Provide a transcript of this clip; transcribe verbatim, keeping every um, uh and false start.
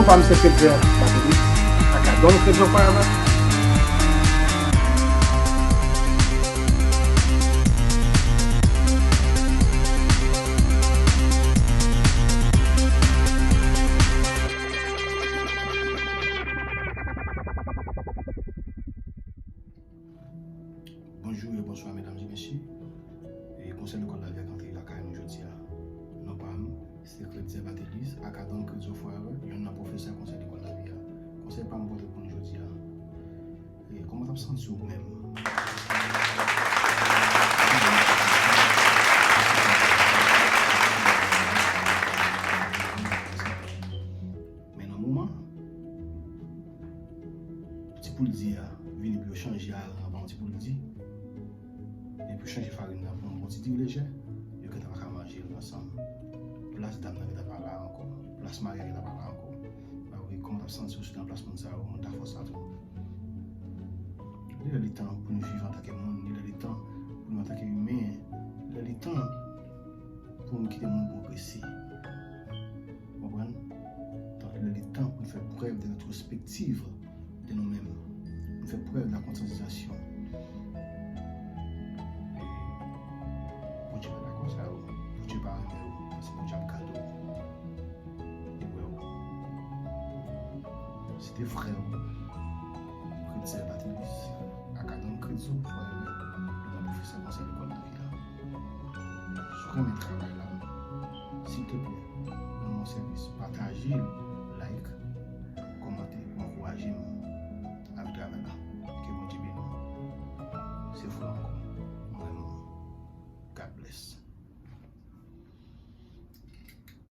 Fam se Fredzer Batelus, aka Don Fredzer Forever. Bonjou e bonswa, medam e mesye. E konsèy lekòl lavi a k antre lakay nou jodi a. Non pa m, se Fredzer Batelus, aka Don Fredzer Forever, yonn nan pwofesè konsèy lekòl lavi a. Konsèy pa m pote pou nou jodi a. E kòman w t ap santi w menm? Men nan moman, ti poul di a vini pou yo chanje aran an pa yon ti poul di. Epi chanje farin nan pou yon bon ti diri lejè, yo gentan pa ka manje l ansanm. Plas dam nan gentan pa la ankò. Plas mari a gentan pa la ankò. Ba wi, kòman w t ap santi w si w te nan plas moun sa yo, moun ta fè w sa tou? Li lè li tan pou nou viv antanke moun, li lè li tan pou nou antanke imen, li lè li tan pou nou kite moun pwogrese. Ou konprann? Donk, li lè li tan pou nou fè prèv de retwospektiv de nou menm. Nou fè prèv de la konsyantizasyon. E Bondye pa dakò sa yo. Bondye pa renmen yo. Paske Bondye ap gade w. Li wè w. Se te frè w, Fredzer Batelus, aka Don Fredzer Forever, yon pwofesè konsèy lekòl lavi a. Si w renmen travay la, silteplè, rann mwen sèvis, pataje l, like, kòmante pou ankouraje m avèk travay la. Ke Bondye beni w. Se frè w ankò. Mwen renmen w. God bless.